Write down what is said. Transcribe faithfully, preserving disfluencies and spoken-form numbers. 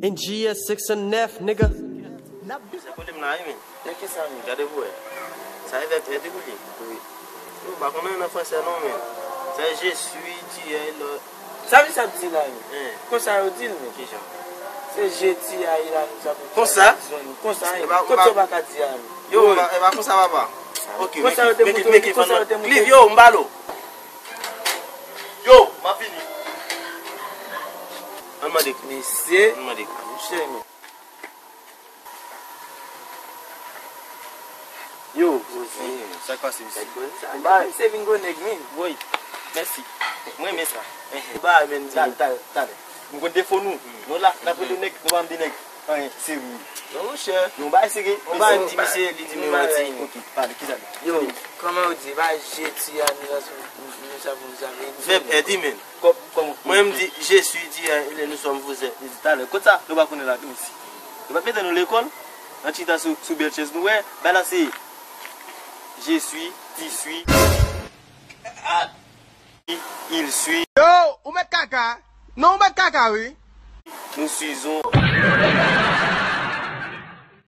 N G S six and F, nigga. Se kote m la wi men. E ki sa men? Gade pou wè. Sa e vèb èd wi li. Wi. Ou pa konnen nan fransè non men. Sa e je suis, tu es, lò. Sa vle sa ap di la men. Konsa yo di l men. Kijan? Se je, tu, a, il, a, nous avons. Konsa? Konsa. Kote yo pa ka di a men? Yo, e pa konsa papa. Ok, konsa yo te montre, konsa yo te montre. Clive, yo, m ba l ou. Yo, m ap vini. Ann mande. Mesye. Ann mande. Monchè men. Yo, Rosie. Sa k pase, mesye? Mwen se vin gwo nèg men. Woy, mèsi. Mwen renmen sa. Ba men, talè, talè, talè. M konn defo nou. Nou la, n ap rele nèg, nou pa janm di nèg anyen serye. Non, monchè. Nou bay serye. Ou bay di misye, li di nou manti. Ok, pale, ki sa? Yo, kòman yo di? Ba je, tu, a, nous avons, nous avons, vous avez. Vèb èd wi men. Kòm, kòm. Mwen m di, je suis, tu es, il est, nous sommes, vous êtes. Li di talè. Kot sa? Nou pa konnen la tou isi. Yo pa t mete nou lekòl? Nan chita sou, sou bèl chèz nou wè. Bagay la se je suis, tu suis. Il suit. Yo, ou mèt kaka. Non, ou mèt kaka wi. Nous suivons.